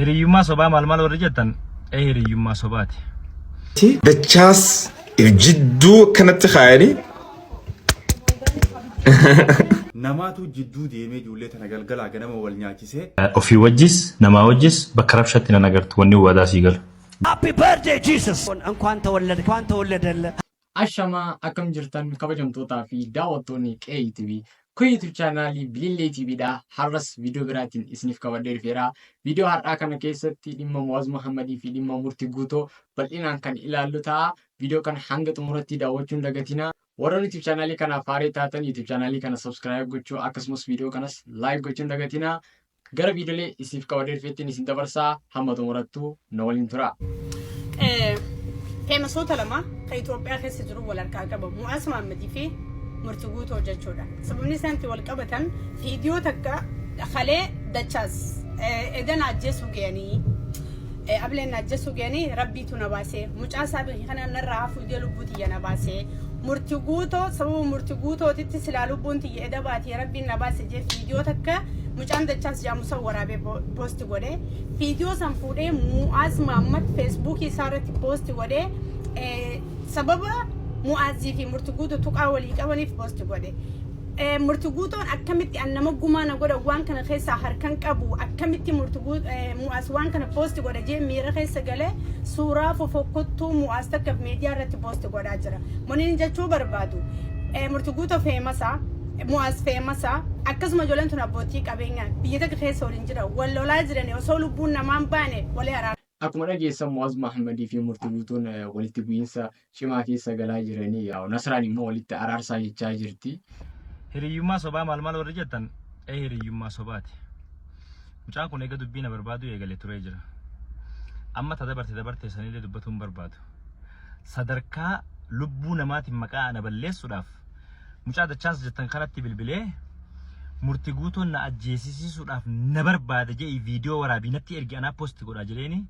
Hiriyyummaa sobaa maal maal warri jettan ee hiriyyummaa sobaati. Dachaas if jidduu akkanatti kaayanii. Namaatu jidduu deemee ijoollee tana galgalaa ganama wal nyaachisee. Ofii wajjis namaa wajjis bakka rabshatti nan agartu wanni waadaa sii galu. Happy birthday Jesus! እንኳን ተወለደ እንኳን ተወለደልህ። Ashamaa akkam jirtan kabajamtootaa fi daawwattoonni Qe'ee TV. Kun YouTube chaanaalii Bilillee TV dha. Har'as viidiyoo biraatiin isiniif qabadhee dhufeera. Viidiyoo har'aa kana keessatti dhimma Mu'aaz Muhammadii fi dhimma Murtii Guutoo bal'inaan kan ilaallu ta'a. Viidiyoo kana hanga xumuratti daawwachuu hin dagatinaa. Warroonni YouTube chaanaalii kanaaf haaraa taatan YouTube chaanaalii kana subscribe gochuu akkasumas viidiyoo kanas like gochuu hin dagatinaa. Gara viidiyolee isiniif qabadhee dhufeettiin isin dabarsaa hamma xumurattuu na waliin turaa. Feemasoota lama kan Itoophiyaa keessa jiru wal harkaa qaba. Mu'aaz Mahammadii fi Murti Guutoo jechuudha. Sababni isaan itti wal qabatan viidiyoo takka kalee dachaas edan ajjeesuu ga'anii ableen ajjeesuu ga'anii rabbiitu na baasee mucaa isaa kana narraa hafuu ijee lubbuu tiyya na baasee Murti Guutoo sababa Murti Guutootitti silaa lubbuun tiyya eda baatee rabbiin na baase jee viidiyoo takka mucaan dachaas jaamu san waraabee poosti godhe. Viidiyoo san fuudhee Mu'aaz Maammad feesbuukii isaa irratti poosti godhee sababa Mu'aazii fi Murti Guutoo tuqaa walii qabaniif poosti godhe. Murti Guutoon akkamitti an nama gumaa na godha waan kana keessaa harkan qabu akkamitti Murti Mu'aaz waan kana poosti godha jee miira keessa galee suuraa fofokkottuu Mu'aaz takka miidiyaa irratti poosti godhaa jira. Muniin jechuu barbaadu Murti Guutoo feemasaa Mu'aaz feemasaa akkasuma ijoolleen tun abbootii qabeenyaa biyya takka keessa waliin jira wal lolaa jirani osoo lubbuun namaan baane walii araara. Akkuma dhageessan Mu'aaz Mahammadii fi Murti Guutuun walitti bu'iinsa cimaa keessa galaa jiranii yaa'u Nasraan immoo walitti araarsaa jechaa jirti. Hiriyyummaa sobaa maal maal warri jettan ee hiriyyummaa sobaati. Mucaan kun eega dubbii na barbaaduu eegale turee jira. Amma ta dabarte dabarte sanillee dubbatuu hin barbaadu. Sadarkaa lubbuu namaatiin maqaa ana balleessuudhaaf mucaa dachaas jettan kanatti bilbilee murti guutoon na ajjeesisiisuudhaaf na barbaada jedhi viidiyoo waraabii natti ergi anaa post godhaa jedheeni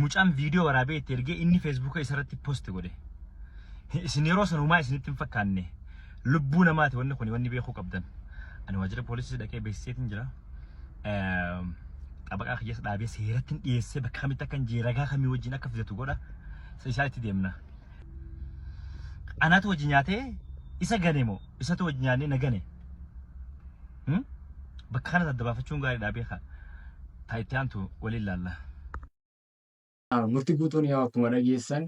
mucaan viidiyoo waraabee itti ergee inni feesbuuka isarratti post godhe. Isin yeroo san homaa isinitti hin fakkaanne lubbuu namaati wanni kun wanni beekuu qabdan. Ani waajjira poolisii dhaqee beeksiseetiin jira. Xabaqaa kiyyas dhaabee seeratti dhiyeessee bakka kamitti akka hin jee ragaa kamii wajjin akka fidatu godha. Isaa itti deemna. Anatu wajji nyaatee isa gane moo isatu wajji nyaannee na gane? Hmm? Bakka kanas adda baafachuun gaariidha beekaa. Taa itti aantu waliin laalla. Murti guutuun yaa akkuma dhageessan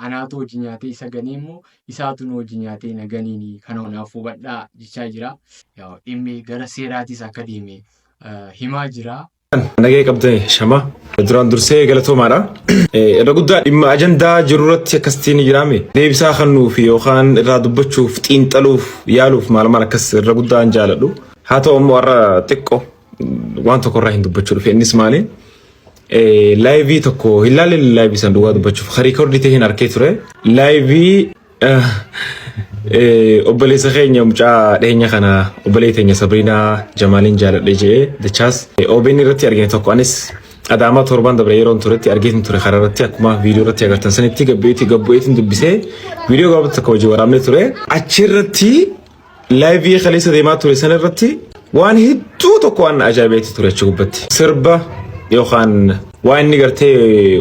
anaatu hojii nyaatee isa ganee immoo isaatu nu hojii nyaatee na ganiini kana naaf hubadhaa jechaa jira. Yaa dhimmi gara seeraatis akka deeme himaa jira. Nagaya qabdani shama. Duraan dursee galatoomaadha. Irra guddaa dhimma ajandaa jiru irratti akkasitti ni jiraame. Deebisaa kennuuf yookaan irraa dubbachuuf xiinxaluuf yaaluuf maal maal akkas irra guddaa hin jaaladhu. Haa ta'u immoo har'a xiqqoo waan tokko irraa hin dubbachuu dhufe innis maali? Laayivii tokko hin laalle laayivii san dhugaa dubbachuuf riikoordii ta'e hin arkee ture. Laayivii Obboleessa keenya mucaa dhiyeenya kana obboleettii teenya Sabriinaa Jamaaliin jaaladhe jedhee dachaas OBN irratti argine tokko anis Adaamaa torban dabre yeroon turetti argeetiin ture karaa irratti akkuma viidiyoo irratti agartan sanitti gabbeetii gabbu'eetiin dubbisee viidiyoo gabaabaa tokko hojii waraabnee ture achirratti Laayivii kaleessa deemaa ture sana irratti waan hedduu tokko waan ajaa'ibaatti ture achi gubbatti. Sirba yookaan waan inni gartee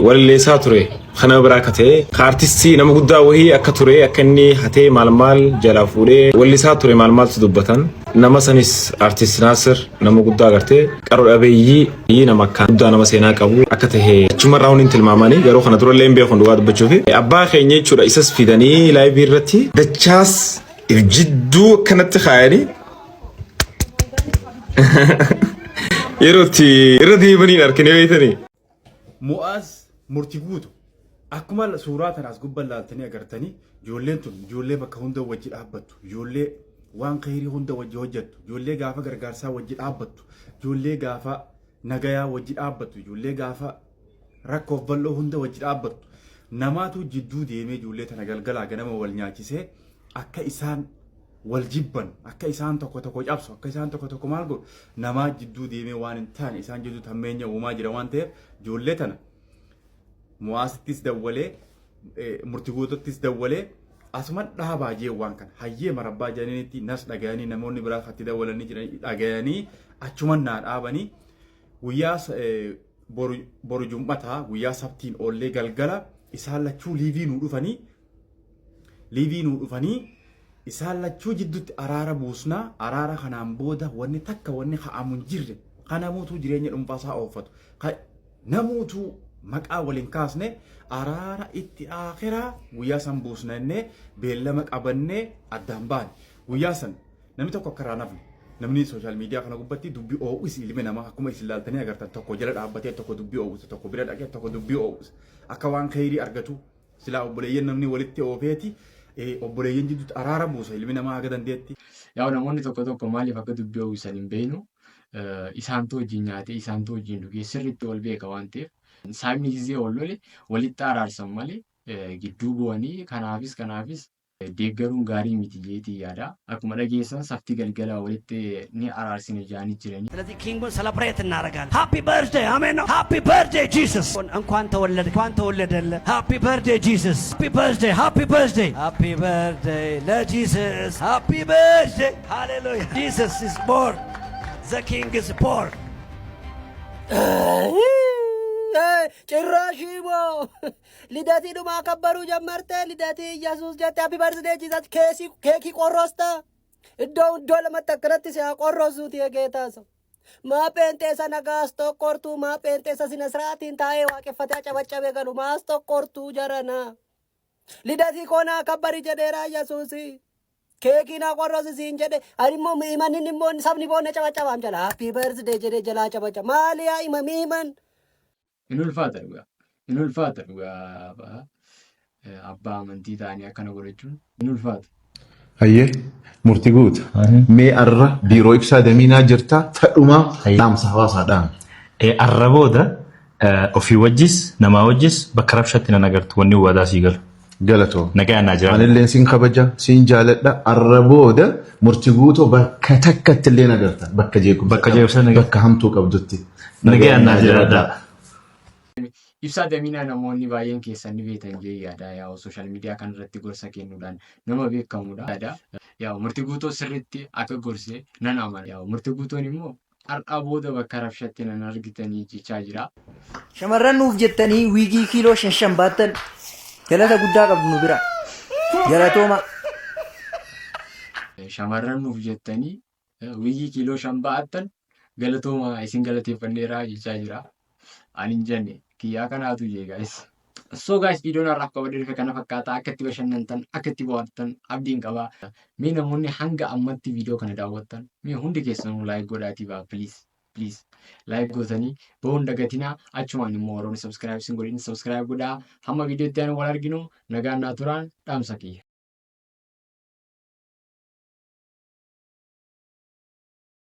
walleessaa ture kana biraa akka ta'e ka artistii nama guddaa wahii akka ture akka inni hatee maal maal jalaa fuudhee wallisaa ture maal maaltu dubbatan. Nama sanis artist Naasir nama guddaa gartee qaroo dhabeeyyii nama akka guddaa nama seenaa qabu akka ta'e achumarraa hundi tilmaamanii garuu kana durallee hin beekun dhugaa dubbachuufi. Abbaa keenya jechuudha isas fidanii laayivii irratti dachaas If jidduu akkanatti kaayanii yeroo itti irra deemanii hin argine beektanii. Mu'aaz murti guutu akkuma suuraa tana as gubbaan laaltanii agartanii ijoolleen tun ijoollee bakka hunda wajji dhaabbattu ijoollee waan kheyrii hunda wajji hojjettu ijoollee gaafa gargaarsaa wajji dhaabbattu ijoollee gaafa nagayaa wajji dhaabbattu ijoollee gaafa rakkoof bal'oo hunda wajji dhaabbattu namaatu jidduu deemee ijoollee tana galgalaa ganama wal nyaachisee akka isaan wal jibban akka isaan tokko tokko cabsu akka isaan tokko tokko maal godhu namaa jidduu deemee waan hin taane isaan jidduu tammeenya uumaa jira waan ta'eef ijoollee tana mu'aasittis dawwalee murti guutottis dawwalee asuma dhaabaa jee waan kana hayyee marabbaa jedhaniitti nas dhagayanii namoonni biraa katti dawwalanii jiran dhagayanii achuman naa dhaabanii guyyaa Boru jum'ataa guyyaa sabtiin oollee galgala isaan lachuu live nuu dhufanii, live nuu dhufanii, isaan lachuu jidduutti araara buusnaa. Araara kanaan booda wanni takka wanni ka'amu hin jirre, kanamuutuu jireenya dhuunfaasaa oofatu, namuutuu maqaa waliin kaasne, araara itti akiraa guyyaa san buusna jennee beellama qabannee addaan baane. Guyyaa san namni tokko akka irraa nafne, namni social media kana gubbatti dubbii oowwis, ilmi namaa akkuma isin laaltanii agartan, tokko jala dhaabbatee tokko dubbii oowwisa, tokko bira dhaqee tokko dubbii oowwisa, akka waan kheyrii argatu. Silaa obboleeyyan namni walitti oofeeti obboleeyyan jidduutti araara buusa ilmi namaa haga dandeetti. Yaa, namoonni tokko tokko maaliif akka dubbii oowwisan hin beeknu. Isaantu wajjin nyaatee, isaantu wajjin dhugee, sirriitti wal beeka waan ta'eef, saayibni gizee wal lole walitti araarsan malee gidduu bu'anii kanaafis deeggaruun gaarii miti jeetii yaada. Akkuma dhageessan safti galgala walitti ni araarsine jaanii jiranii. ስለዚህ king ኡን celebrate እናደርጋለን። Happy birthday፣ አሜን ነው። Happy birthday Jesus፣ እንኳን ተወለደ፣ እንኳን ተወለደልህ። Happy birthday Jesus፣ happy birthday፣ happy birthday፣ happy birthday ለ Jesus፣ happy birthday፣ ሃሌሉያ። Jesus is born, the king is born። ጭራሽ ሞ ልደቲኑማ ከበሩ ጀመርተ ልደቲ ኢየሱስ jette, happy birthday Jesus. Keekii qorrosta iddoo iddoo lamatti akkanatti si haa qorrosuuti. የጌታ ሰው maa pheenxee sana gaas tokkortuu, maa pheenxee isa sina siraatiin taa'ee waaqeffatee acabacabe galu maas tokkortuu. Jarana lidatii koonaa kabbari jedheera, Yesuusi keekii naa qorrosi siin jedhe. Ani immoo mi'imanin immoo sabni boonna cabacabaam jala happy birthday jedhee jalaa cabaca. Maali yaa ima mi'iman? In ulfaata dhugaa. In ulfaata dhugaa. Abbaa amantii ta'anii akkana godhachuun in ulfaata. Hayyee, murtii guuta. Mee arra biiroo ibsaa damiinaa jirtaa, tadhumaa dhaamsa hawaasaa dhaame. Arra booda ofii wajjis namaa wajjis bakka rabshatti nan agartu, wanni waadaa sii galu. Galatoo. Nagaa naa jira. Anillee siin kabaja, siin jaaladha. Arra booda murtii guutoo bakka takkatti illee nagarta. Bakka jeequmsa Bakka jeequmsa nagarta. Bakka hamtuu qabdutti. Nagaa naa jiraadha. Ibsaa Damiinaa namoonni baay'een keessan ni beektan jee yaada. Yaa'u, social media kanarratti gorsa kennuudhaan nama beekamudha. Yaa'u, murtii guutoo sirriitti akka gorse nan amana. Yaa'u, murtii guutoon immoo har'a booda bakka rabshatti nan argitanii jechaa jira. Shamarran nuuf jettanii wiigii kiiloo shan shan baattan, galata guddaa qabdu nu bira. Galatooma. Shamarran nuuf jettanii wiigii kiiloo 5 ba'attan, galatooma, isin galateeffanneeraa jechaa jira. Ani hin jenne, kiyyaa kanaatu jee, guys. So guys, viidiyoon har'aaf qabadhee dhufe kana fakkaata. Akka itti bashannantan, akka itti bohaartan abdiin qaba. Mee namoonni hanga ammatti viidiyoo kana daawwattan, mee hundi keessanuu like godhaatii ba'a, please. Please, like gootanii bahuun dagatinaa. Achumaan immoo warroonni subscribe isin godhin subscribe godhaa. Hamma viidiyoo itti aanu wal arginu, nagaan naa turaan dhaamsa kiyya.